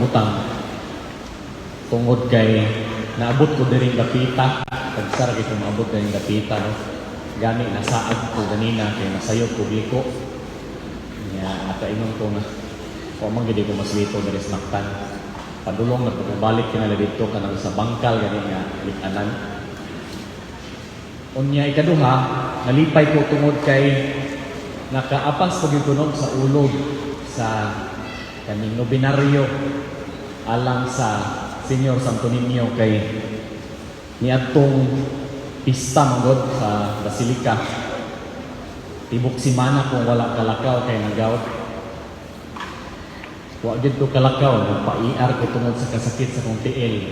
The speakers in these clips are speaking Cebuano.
butang. Tungod kay naabot ko diring dapita, tagsara kay kung maabot diring dapita, no. Gani nasaad ko ganina kay nasayod ko liko. Nya nakaingon ko nga wa man gid ko maslito diri sa Mactan. Padulong na ko, balik kinala dito kanang sa bangkal gani nga likanan. Unya ikaduha, nalipay ko tungod kay nakaapas ko gyud kuno sa ulog sa kaning nobinaryo alang sa Señor Santo Niño kay niadtong pista manggod sa Basilika. Tibok simana kung wala kalakaw kay nagaw. Wa gyud ko kalakaw, nagpa-ER ko tungod sa kasakit sa kong tiil.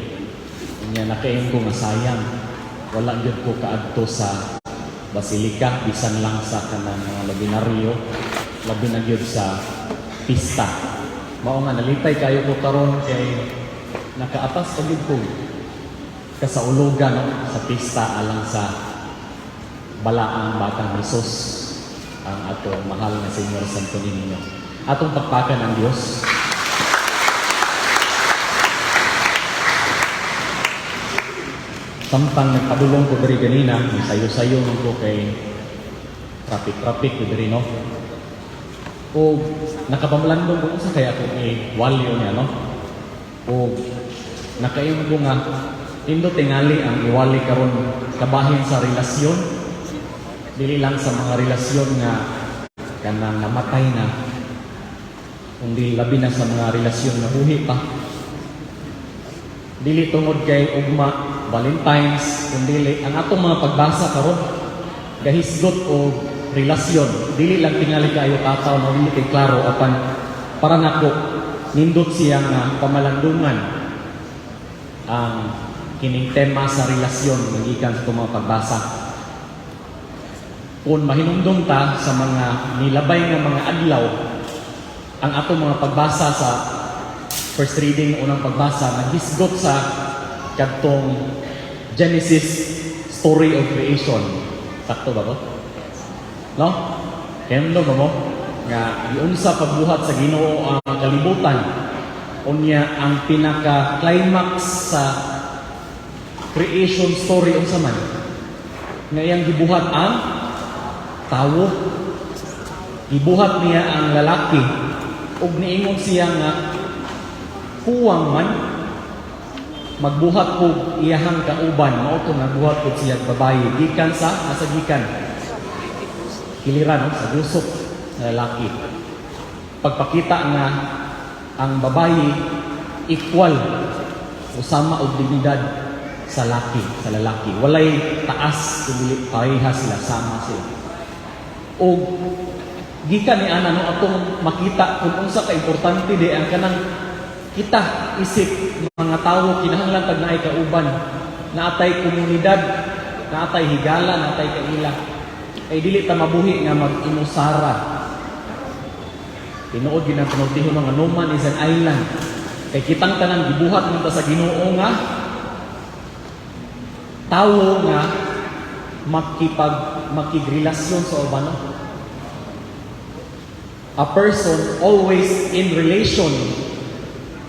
Unya nakaingon ko nga sayang. Wala gyud ko kaadto sa Basilika bisan lang sa kanang mga nobinaryo, labi na gyud sa pista. Mao nga nalipay kayo ko karon kay nakaapas pa gyud ko kasaulugan, no, sa pista alang sa balaang batang Hesus, ang atong mahal nga Señor Santo Niño. Atong pakpakan ang Dios. Samtang nagpadulong ko diri ganina, sayo-sayo man ko kay traffic-traffic ko diri, no. O nakapamalandong ko unsa kaya akong i-walyo niya, no. O nakaingon ko nga nindot tingali ang iwali karon kabahin sa relasyon, dili lang sa mga relasyon nga kanang namatay na, kundi labi na sa mga relasyon nga buhi pa. Dili tungod kay ugma Valentine's, kundi ang atong mga pagbasa karon gahisgot og relasyon. Dili lang tingali kaayo tataw, no, dili kay klaro, apan para nako nindot siya nga pamalandungan ang kining tema sa relasyon nga gikan sa atong mga pagbasa. Kung mahinumdum ta sa mga nilabay nga mga adlaw, ang atong mga pagbasa sa first reading, unang pagbasa, naghisgot sa kadtong Genesis story of creation. Sakto ba ko? No? Kaya ba mo? Nga giunsa pagbuhat sa Ginoo ang kalibutan. Unya ang pinaka-climax sa creation story unsa man? Nga iyang gibuhat ang tawo. Gibuhat niya ang lalaki ug niingon siya nga kuwang man, magbuhat og iyahang kauban. Mao to nagbuhat og siya babayi gikan sa asa gikan kiliran, no, sa gusok na lalaki, pagpakita nga ang babayi equal o sama og dignidad sa laki, sa lalaki. Walay taas kundi pareha sila, sama sila. Og gikan ni ana, no, atong makita kung unsa ka importante di ang kanang kita isip mga tawo kinahanglan tag naay kauban, naatay komunidad, naatay higala, naatay kaila, kay dili ta mabuhi nga mag-inusara. Tinuod gid ang panultihon nga no man is an island, kay kitang tanan gibuhat man ta sa Ginoo nga tawo nga makigrelasyon sa uban, no? A person always in relation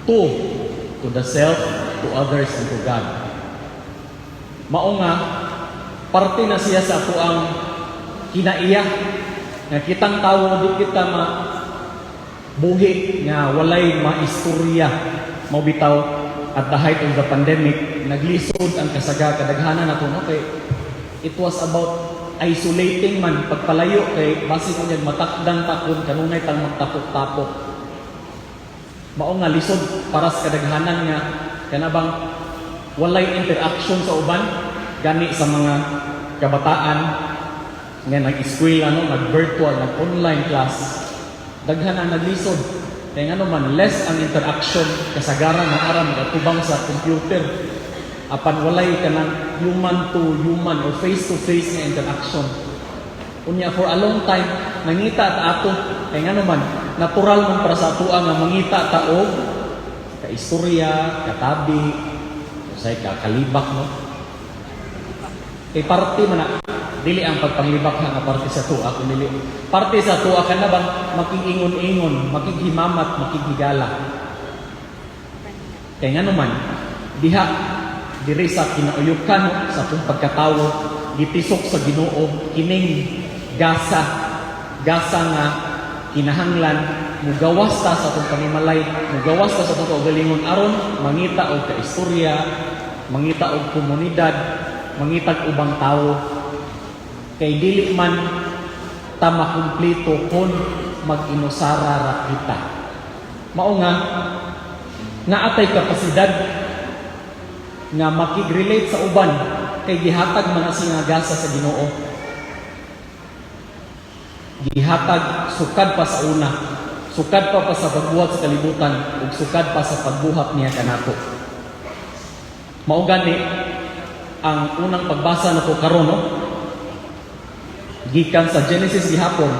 to the self, to others, and to God. Mao nga parte na siya sa atoang kinaiya nga kitang tawo di kita ma buhi nga walay maistorya. Mao bitaw at the height of the pandemic naglisod ang kasaga kadaghanan nato, no, kay it was about isolating man, pagpalayo, kay basin unyag matakdan ta kun kanunay tang magtapok-tapok. Mao nga lisod para sa kadaghanan nga kanabang walay interaction sa uban. Gani sa mga kabataan nga nag-eskwela, no, nag-virtual, nag-online class, daghan ang naglisod kay ngano man less ang interaction. Kasagaran ng aram magatubang sa computer apan walay kanang human to human or face to face nga interaction. Unya for a long time nangita ta ato kay ngano man natural man para sa atoa nga mangita ta og kaistorya, katabi, usay ka kalibak, no. Kay parte man na, dili ang pagpanglibak nga parte sa atoa, kun dili parte sa atoa kana bang makigingon-ingon, makighimamat, makighigala. Kay ngano man, diha diri sa kinauyukan, no, sa atong pagkatawo, gitisok sa Ginoo kining gasa, gasa nga kinahanglan mugawas ta sa atong panimalay, mugawas ta sa atong kaugalingon aron mangita og kaistorya, mangita og komunidad, mangitag ubang tawo, kay dili man ta makumpleto kon mag-inusara ra kita. Mao nga naa tay kapasidad nga makig-relate sa uban kay gihatag man siya nga gasa sa Ginoo. Gihatag sukad pa sa una, sukad pa sa pagbuhat sa kalibutan ug sukad pa sa pagbuhat niya kanato. Mao gani ang unang pagbasa nato karon, no, gikan sa Genesis gihapon,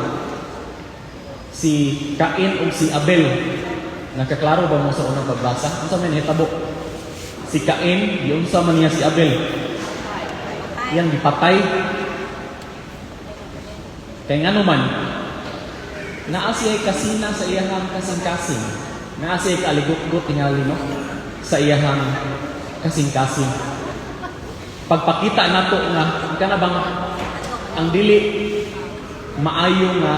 si Cain ug si Abel. Nakaklaro ba mo sa unang pagbasa? Unsa may nahitabo? Si Cain, giunsa man niya si Abel? Iyang gipatay. Kay ngano man, naa siya kasina sa iyahang kasing-kasing. Naa siya kaaligutgot tingali, no, sa iyahang kasing-kasing. Pagpakita nato nga kana bang ang dili maayo nga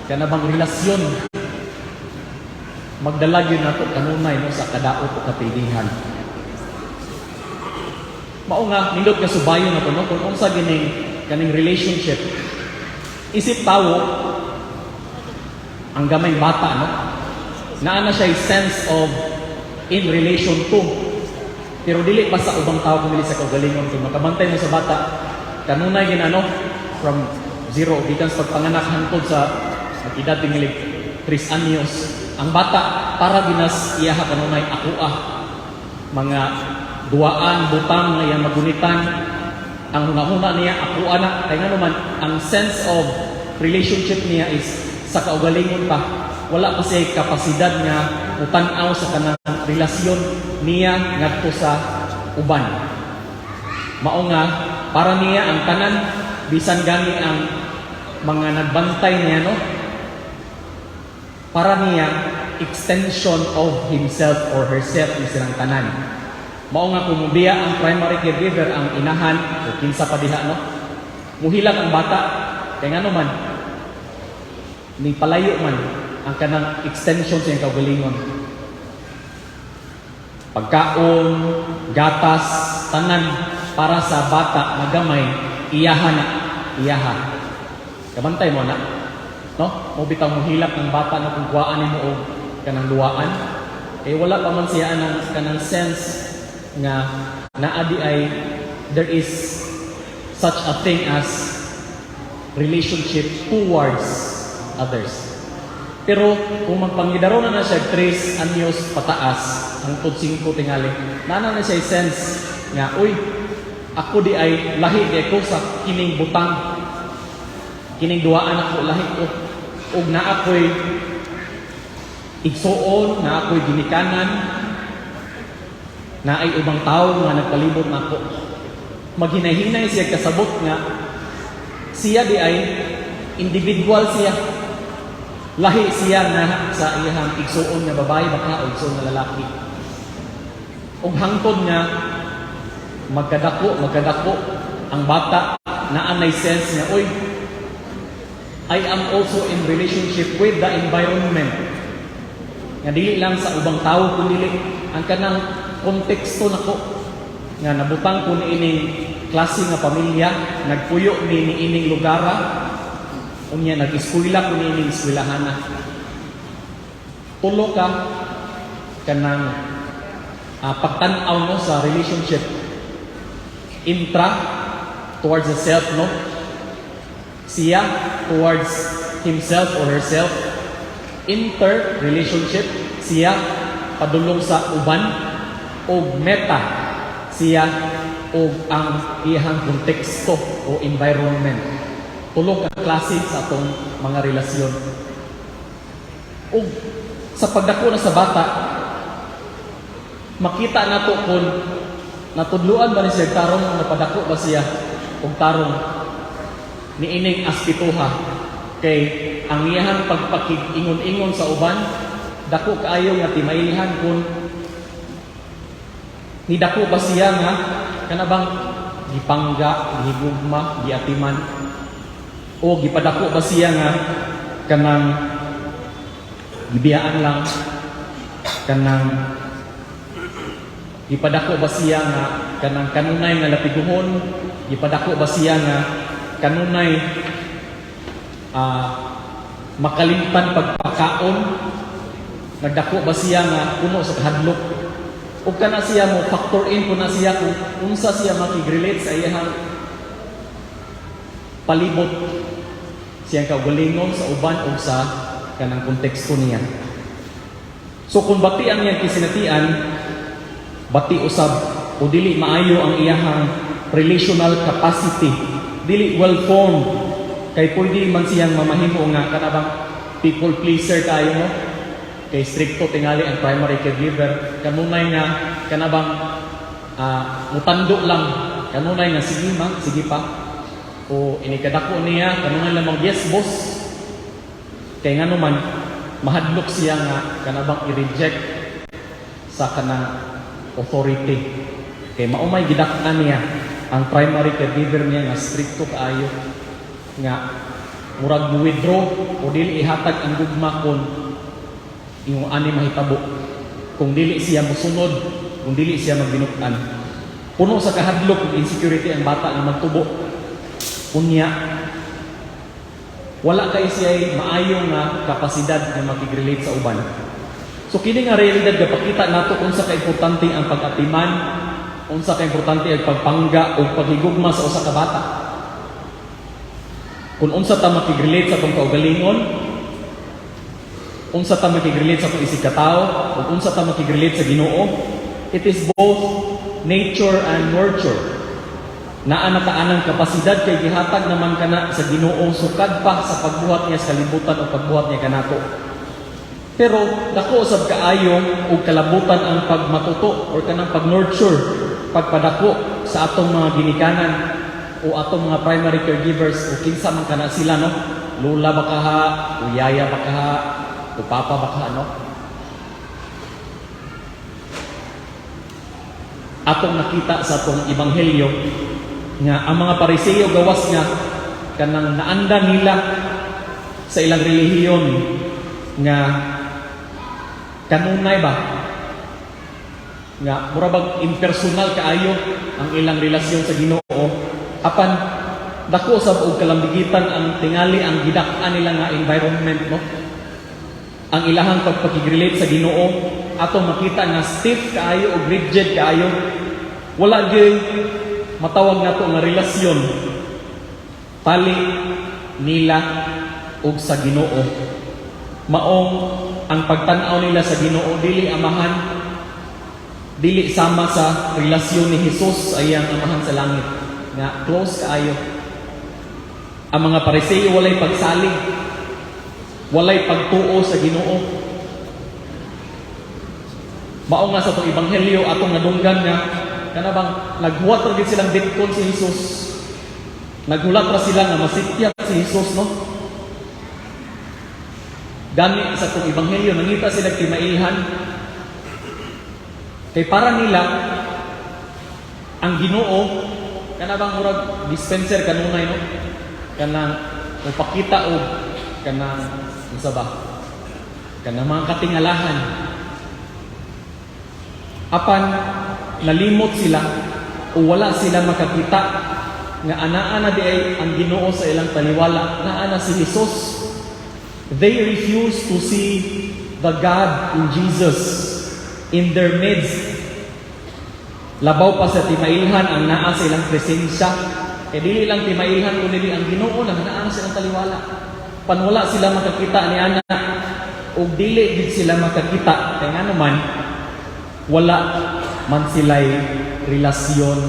kana bang relasyon, magdala gyud nato kanunay, no, sa kadaot o kapildihan. Mao nga nindot nga subayon nato, no, kung unsa gining kaning relationship. Isip tawo, ang gamay bata, no, naa na siya sense of in relation to, pero dili pa sa ubang tao kung dili sa kaugalingon. Kung makabantay mo sa bata kanunay ginano from 0 gikan sa pagpanganak hangtod sa mag-edad tingali 3 anyos ang bata, para ginas iyaha kanunay ako mga duaan, butang nga iyang magunitan, ang hunahuna niya ako ana, kay ngano man ang sense of relationship niya is sa kaugalingon pa. Wala pa siya kapasidad nga mutan-aw sa kanang relasyon niya ngadto sa uban. Mao nga para niya ang tanan, bisan gani ang mga nagbantay niya, no, para niya extension of himself or herself ni silang tanan. Mao nga kung mubiya ang primary caregiver, ang inahan o kinsa pa diha, no, muhilak ang bata, kay ngano man ni palayo man ang kanang extension sa iyang kaugalingon. Pagkaon, gatas, tanan para sa bata nga gamay, iyaha na, iyaha. Kabantay mo na, no? Mo bitaw mohilak ng bata na kung kuhaan nimo og kanang luwaan. Eh wala pa man siya anang kanang sense nga naa di ay there is such a thing as relationship towards others. Pero kung magpangidaro na na siya 3 anyos pataas, hangtod 5 tingali, naa na siya sense nga, "Uy, ako di ay lahi di ko sa kining butang. Kining duwaan ako, lahi ko. Ug naa ko'y igsuon, naa ko'y ginikanan, naay ubang tao nga nagpalibot nako." Maghinay-hinay siya kasabot nga siya di ay individual siya. Lahi siya nga sa iyang igsuon nga babae baka o igsuon nga lalaki. Ug hangtod nga magkadako, magkadako ang bata, naa nay sense nga, "Oy, I am also in relationship with the environment." Nga dili lang sa ubang tao kundi ang kanang konteksto nako nga nabutang ko niining klase nga pamilya, nagpuyo ni niining lugara, unya nag-eskwela ko niining eskwelahana. Tulo ka kanang pagtan-aw, no, sa relationship: intra, towards the self, no, siya towards himself or herself; inter relationship, siya padulong sa uban; og meta, siya og ang iyang konteksto o environment. Tulo ka klase sa atong mga relasyon. Ug sa pagdako na sa bata, makita nato kung natudluan ba ni siya tarong o napadako ba siya og tarong niining aspituha, kay ang iyahang pagpakig-ingon-ingon sa uban dako kaayo nga timailihan kung Nidako ba siya nga kana bang gipangga, gihigugma, giatiman? O gipadako ba siya nga kanang gibiyaan lang, kanang gipadako ba siya nga kanang kanunay nga lapiguhon, gipadako ba siya nga kanunay makalimtan pagpakaon, nagdako ba siya nga puno sa kahadlok? Ug kana siya mo factor in ko na siya kung unsa siya makig-relate sa iyang palibot, siyang kaugalingon, sa uban ug sa kanang konteksto niya. So kung bati ang iyang kisinatian, bati usab o dili maayo ang iyahang relational capacity, dili well formed, kay pwede man siyang mamahimo nga kana bang people pleaser kayo, no? Kay strikto tingali ang primary caregiver, kanunay nga kana bang mutando lang, kanunay nga "Sige ma, sige pa," o inikadako niya kanunay lamang, "Yes, boss," kay ngano man mahadlok siya nga kana bang i-reject sa kanang authority, kay mao may gidak-an niya ang primary caregiver niya nga strikto kaayo, nga murag withdraw o dili ihatag ang gugma kon yung ani mahitabo, kung dili siya mosunod, kung dili siya magbinutan. Puno sa kahadlok ug insecurity ang bata nga magtubo. Unya wala kay siya maayo nga kapasidad nga makig-relate sa uban. So kini nga realidad gapakita nato unsa ka importante ang pag-atiman, unsa ka importante ang pagpangga ug paghigugma sa usa ka bata, kung unsa ta makig-relate sa atong kaugalingon, unsa ta makig-relate sa atong isig katawo, ug unsa ta makig-relate sa Ginoo. It is both nature and nurture. Naa na ta anang kapasidad kay gihatag naman kana sa Ginoo sukad pa sa pagbuhat niya sa kalibutan o pagbuhat niya kanato. Pero dako usab kaayo ug kalabutan ang pagmatuto or kanang pag-nurture, pagpadako sa atong mga ginikanan o atong mga primary caregivers o kinsa man kana sila, no? Lola ba kaha, o yaya ba kaha, o papa ba kaha, no? Atong nakita sa atong ebanghelyo nga ang mga Pariseo, gawas nga kanang naanda nila sa ilang relihiyon nga kanunay ba nga mura bag impersonal kaayo ang ilang relasyon sa Ginoo, apan dako sab og kalambigitan ang tingali ang gidak-an nila nga environment, no? Ang ilahang pagpakig-relate sa Ginoo, atong makita nga stiff kaayo og rigid kaayo. Wala gyud matawag nato nga relasyon tali nila ug sa Ginoo. Maong ang pagtan-aw nila sa Ginoo dili amahan, dili sama sa relasyon ni Jesus sa iyang Amahan sa langit nga close kaayo. Ang mga Pariseo walay pagsalig, walay pagtuo sa Ginoo. Mao nga sa atong ebanghelyo atong nadunggan nga kana bang naghuwat ra gid silang ditkon si Jesus. Naghulat ra sila nga masityat si Jesus, no? Gani sa atong ebanghelyo nangita sila timailhan, kay para nila ang Ginoo kana bang murag dispenser kanunay, no? Kanang mopakita og kanang unsa ba, kanang mga katingalahan. Apan nalimot sila o wala sila makakita nga anaa na di ay ang Ginoo sa ilang taliwala, naa na si Jesus. They refuse to see the God in Jesus in their midst. Labaw pa sa timailhan ang naa sa ilang presensya. Kay dili lang timailhan kun dili ang Ginoo na naa sa ilang taliwala. Pan wala sila makakita ni ana ug dili gid sila makakita kay ngano man wala man sila'y relasyon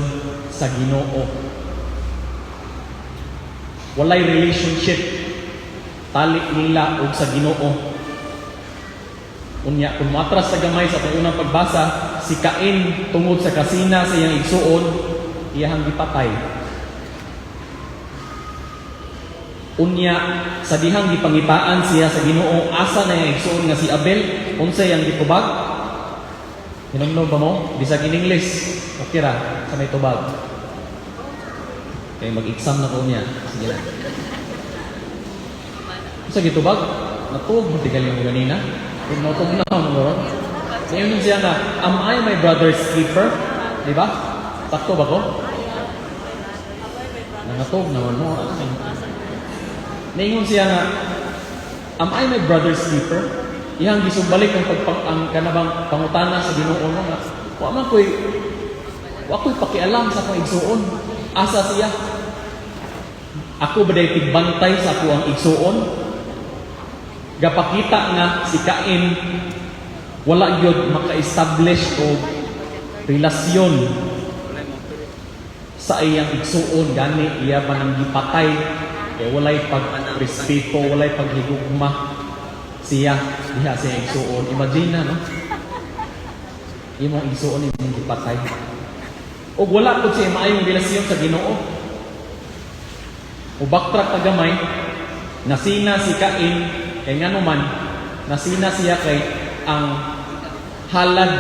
sa Ginoo. Walay relationship tali nila ug sa Ginoo. Unya kung moatras sa gamay sa atong unang pagbasa, si Cain tungod sa kasina sa iyang igsuon, iyahang gipatay. Unya sa dihang gipangitaan siya sa Ginoo, asa na iyang igsuon nga si Abel, unsa iyang gitubag? Hinumdom ba mo? Bisag in English, okay ra sa may tubag. Kay mag-exam na ko niya. Sige lang. Sa gitubag, natuog mo tigal yung ganina. Kung natug na mo ron. Ngayon siya nga, "Am I my brother's keeper?" Di ba? Sakto ba ko? Nangatog naman mo. Naingon siya nga, "Am I my brother's keeper?" Iyang gisumbalik ang pagpang ang kanabang pangutana sa Ginoo, no, nga wa ko'y pakialam sa akong igsuon. Asa siya? Ako ba day tigbantay sa akoang igsuon? Gapakita nga si Cain wala gyud maka-establish og relasyon sa iyang igsuon, gani iya pa nang gipatay kay walay pagrespeto, walay paghigugma siya diha sa iyang igsuon. Imagine na, no, imong igsuon imong gipatay ug wala pud siya maayong relasyon sa Ginoo. O backtrack ta gamay, nasina si Cain kay ngano man nasina siya? Kay ang halad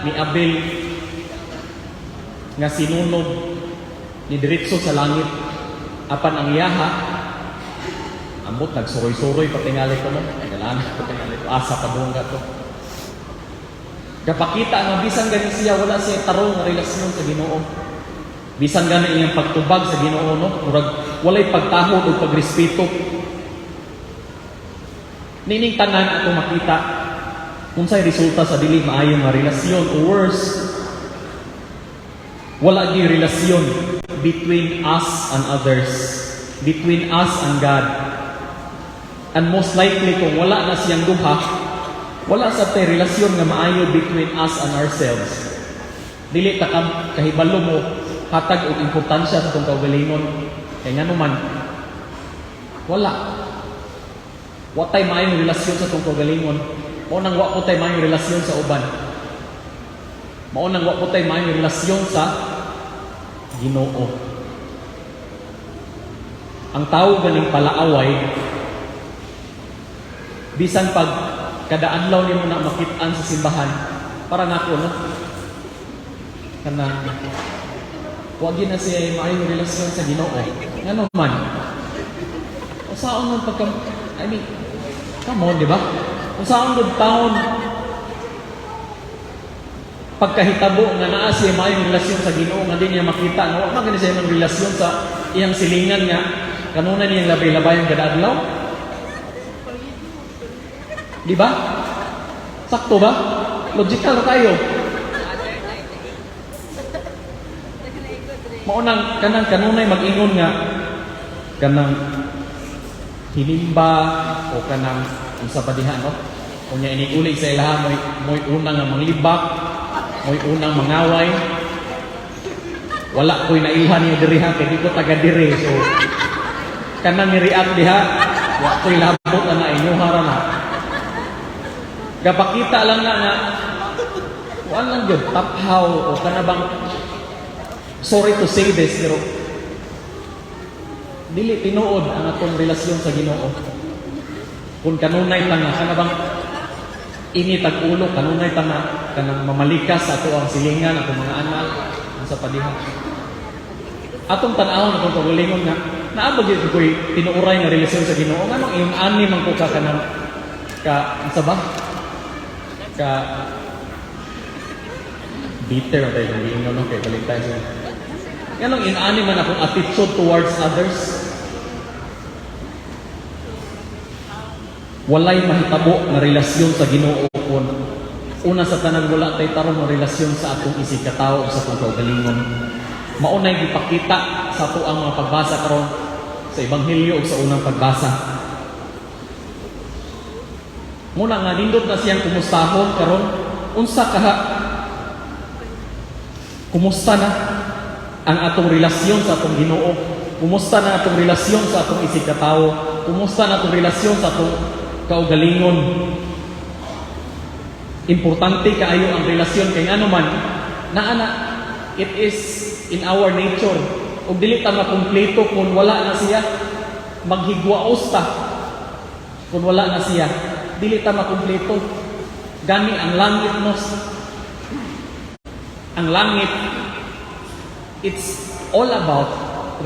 ni Abel nga sinunog ni diretso sa langit, apan ang iyaha, ambot, nagsuroy-suroy pa tingali ko, no. Galaan pa tingali ko, asa pa dungga to. Gapakita nga bisan gani siya, wala siya tarong nga relasyon sa Ginoo. Bisan gani iyang pagtubag sa Ginoo, no, murag walay pagtahod o pagrespeto. Nining tanan ato makita unsay resulta sa dili maayo nga relasyon, o worse, wala gyud relasyon between us and others, between us and God. And most likely, kung wala na siyang duha, wala sa tay relasyon nga maayo between us and ourselves. Dili ta kahibalo mo hatag og importansya sa atong kaugalingon. Kay ngano man wala. Wa tay maayong relasyon sa atong kaugalingon. Mao nang wa po tay maayong relasyon sa uban. Mao nang wa po tay maayong relasyon sa Ginoo. Ang tao ganing palaaway, bisan pag kada adlaw nimo na makit-an sa simbahan, para nako, no, kanang wa gyud na siya maayong relasyon sa Ginoo. Ngano man? Usaon man pagka, I mean, come on, di ba? Usaon gud taon pagkahitabo nga naa siya maayong relasyon sa Ginoo nga di niya makita nga wa man gani siya maayong relasyon sa iyang silingan nga kanunay niyang labay-labayon kada adlaw? Di ba? Sakto ba? Logical na tayo. Mao nang kanang kanunay mag-ingon nga kanang hinimba o kanang unsa pa diha, no? Unya inig uli sa ilaha, mo'y una nga manglibak, mo'y unang mangaway. Wala ko'y nailhan niyo diri ha, kay di ko taga diri. So kanang ni-react diha, wa ko'y labot na inyoha ra na. Gapakita lang na nga kuan lang gyud, taphaw o kana bang, sorry to say this, pero dili tinuod ang atong relasyon sa Ginoo. Kung kanunay ta nga kana bang init ag ulo, kanunay ta nga kanang mamalikas sa ato ang silingan, atong mga anak, unsa pa diha. Atong tan-awon atong kaugalingon nga naa ba gyud ko'y tinuoray nga relasyon sa Ginoo? Nganong ingon ani man ko ka kanang ka unsa ba? Ka bitter ang tayo kung giingon, no, kay balik tayo sa nganong inani man akong attitude towards others. Walay mahitabo nga relasyon sa Ginoo kon una sa tanan wala tay tarong nga relasyon sa atong isig katawo o sa atong kaugalingon. Mao nay gipakita sa ato ang mga pagbasa karon sa ebanghelyo ug sa unang pagbasa. Muna nga nindot na siyang kumustahon karon, unsa kaha, kumusta na ang atong relasyon sa atong Ginoo? Kumusta na atong relasyon sa atong isig katawo? Kumusta na atong relasyon sa atong kaugalingon? Importante kaayo ang relasyon kay ngano man naa na, it is in our nature ug dili ta makumpleto kung wala na siya. Maghigwaos ta kung wala na siya, dili ta makumpleto. Gani ang langit, no, Ang langit, it's all about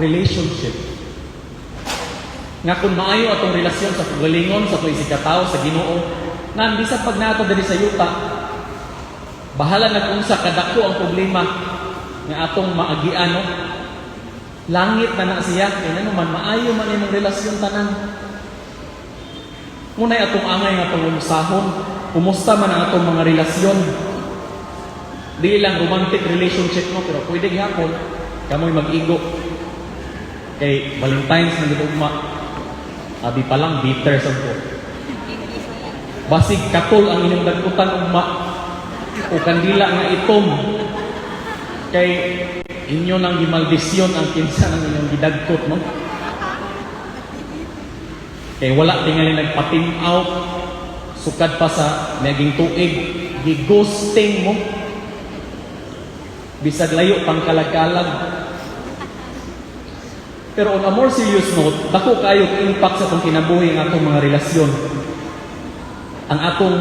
relationship. Nga kung maayo atong relasyon sa kaugalingon, sa atong isigkatawo, sa Ginoo, na bisan pag naa ta diri sa yuta, bahala na kung unsa kadako ang problema nga atong maagian, no? Langit na na siya, kay ngano man maayo man imong relasyon tanan. Mao nay atong angay nga pangumusahon, kumusta man ang atong mga relasyon. Dili lang romantic relationship, no, pero pwede gihapon kamoy mag-igo. Kay Valentine's na gid ugma. Abi pa lang bitter sad ko. Basig katol ang inyong dagkutan ugma o kandila nga itom. Kay inyo nang gimaldisyon ang kinsa nang inyong gidagkot, no? Kay wala tingali nagpa-team out sukad pa sa naging tuig, gi-ghosting mo. Bisag layo pang kalag-kalag. Pero on a more serious note, dako kayo impact sa atong kinabuhi ang atong mga relasyon. Ang atong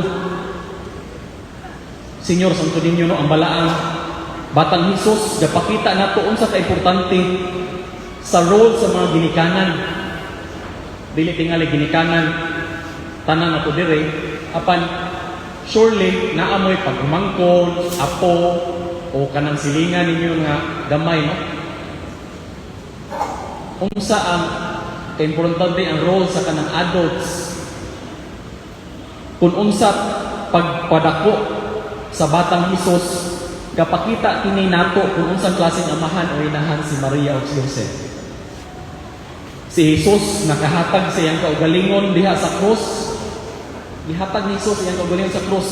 Senyor Santo Niño, no, ang balaang Batang Hesus, gapakita nato unsa ka importante sa role sa mga ginikanan. Dili tingali ginikanan tanan ato dire, apan surely naa moy pag-umangkon, apo o kanang silingan ninyo nga gamay, no? Unsa ang kaimportante ang role sa kanang adults kung unsa pagpadako sa Batang Hesus, gapakita kini nato kung unsang klaseng amahan o inahan si Maria o si Jose. Si Jesus nakahatag sa iyang kaugalingon diha sa krus. Gihatag ni Jesus iyang kaugalingon sa krus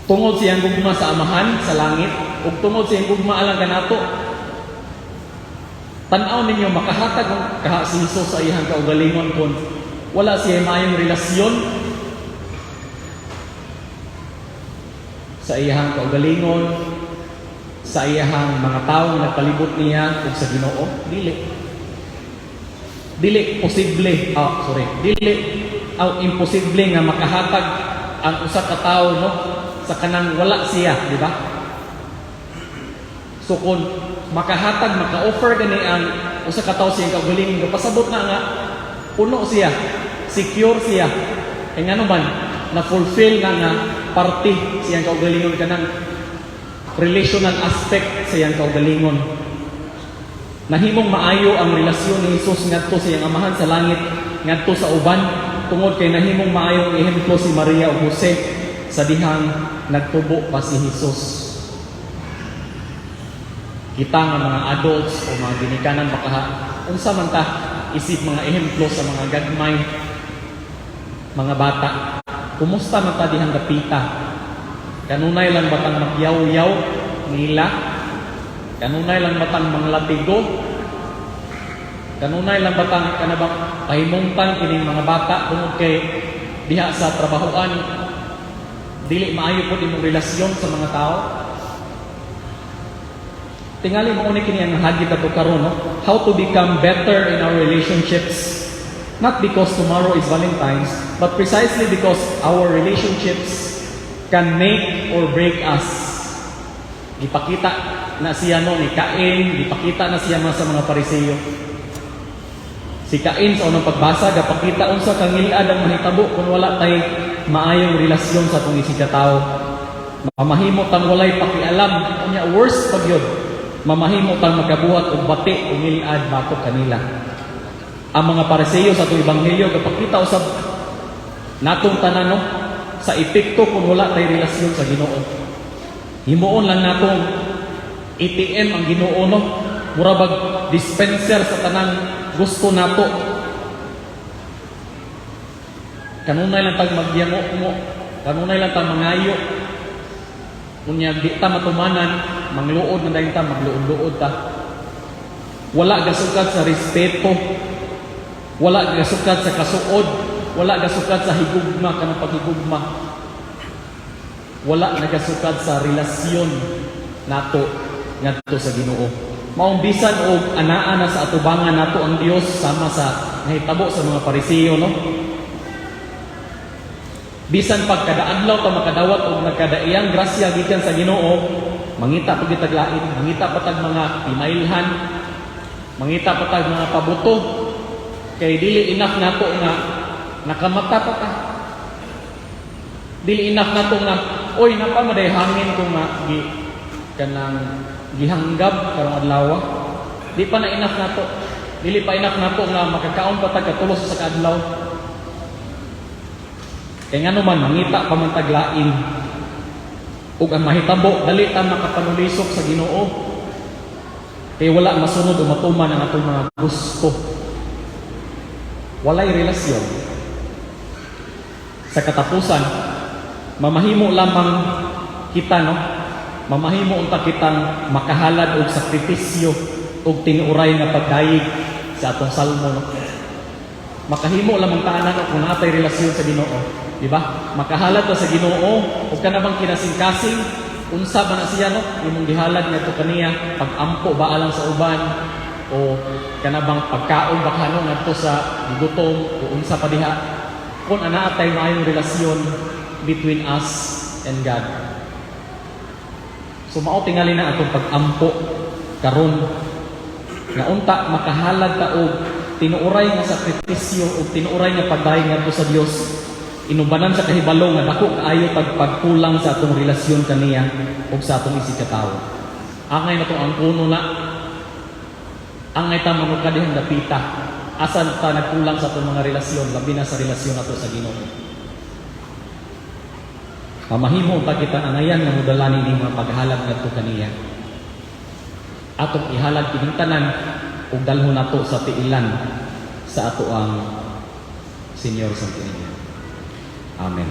tungod sa iyang gugma sa Amahan sa langit ug tungod sa iyang gugma alang kanato. Tan-aw ninyo, makahatag ang kaha si Jesus sa iyang kaugalingon kung wala siya maayong relasyon sa iyang kaugalingon, sa iyang mga tawo nga nagpalibot niya ug sa Ginoo? Dili. Dili posible, ah, sorry, dili aw imposible nga makahatag ang usa ka tawo, no, sa kanang wala siya, di ba? So kung makahatag, maka-offer gani ang usa ka tawo sa iyang kaugalingon, kapasabot na nga puno siya, secure siya. Kay ngano man na fulfill na nga parte sa iyang kaugalingon, kanang relational aspect sa iyang kaugalingon. Nahimong maayo ang relasyon ni Jesus ngadto sa iyang Amahan sa langit, ngadto sa uban, tungod kay nahimong maayo ang ehemplo si Maria ug Jose sa dihang nagtubo pa si Jesus. Kita nga mga adults o mga ginikanan baka, unsa man ta isip mga ehemplo sa mga gagmay mga bata? Kumusta man ta dihang dapita? Kanunay lang batang magyaw-yaw nila? Kanunay lang batang manglatigo? Kanunay lang batang kanabang pahimungtan kining mga bata tungod kay diha sa trabahoan dili maayo pod imong relasyon sa mga tao? Tingali mao ni kini ang hagit ato karon, no? How to become better in our relationships. Not because tomorrow is Valentine's, but precisely because our relationships can make or break us. Gipakita na siya, no, ni Cain, gipakita na siya mga sa mga Pariseo. Si Cain sa unang pagbasa gapakita unsa kangilad ang mahitabo kung wala tay maayong relasyon sa atong isigkatawo. Mamahimo tang walay pakialam, unya worst pa gyud, mamahimo tang makabuhat og bati o ngilad batok kanila. Ang mga Pariseo sa atong ebanghelyo gapakita usab natong tanan, no, sa epekto kung wala tay relasyon sa Ginoo. Himuon lang natong ATM ang Ginoo, no. Mura bag dispenser sa tanang gusto nato. Kanunay lang tag magyango mo, kanunay lang tag mangayo. Unya di ta matumanan, mangluod na dayon ta, magluod-luod ta. Wala gasukad sa respeto, wala gasukad sa kasuod, wala gasukad sa higugma kanang paghigugma. Wala nagasukad sa relasyon nato ngadto sa Ginoo. Maong bisan og anaa na sa atubangan nato ang Dios, sama sa nahitabo sa mga Pariseo, no. Bisan pag kada adlaw ta makadawat og nagkadaiyang grasya gikan sa Ginoo, mangita pa kitag lain, mangita pa tag mga pinailhan, mangita pa tag mga pabuto, kay dili enough nato nga nakamata pa ta. Dili enough nato nga, oy, napamaday hangin ko nga gi kanang gihanggab karong adlaw. Di pa na enough nato. Dili pa enough nato nga makakaon pa tag katulos sa kaadlaw. Kay ngano man, mangita pa man tag lain. Ug ang mahitabo, dali ta makapanulisok sa Ginoo. Kay wala masunod o matuman ang atong mga gusto. Walay relasyon. Sa katapusan, mamahimo lamang kita, no? Mamahimo unta kitang makahalad og sakripisyo og tinuoray nga pagdayeg sa atong salmo, no? Makahimo lamang ta ana kung naa tay relasyon sa Ginoo, di ba? Makahalad ta sa Ginoo ug kana bang kinasingkasing, unsa ba na siya, no? Imong gihalad ngadto kaniya, pag-ampo ba alang sa uban o kana bang pagkaon ba kano ngadto sa gigutom o unsa pa diha, kung anaa tay maayong relasyon between us and God. So mao tingali na atong pag-ampo karon nga unta makahalad ta og tinuoray nga sakripisyo ug tinuoray nga pagdayeg ngadto sa Dios, inubanan sa kahibalo nga dako kaayo tag pagkulang sa atong relasyon kaniya ug sa atong isigkatawo. Angay natong angkonon na, angay ta manukad dihang dapita asan ta nagkulang sa atong mga relasyon, labi na sa relasyon nato sa Ginoo. Mamahimo ta kita angayan nga modala nining mga paghalad ngadto kaniya. Atong ihalad kining tanan ug dalhon nato sa tiilan sa ato ang Senyor sa Niño. Amen.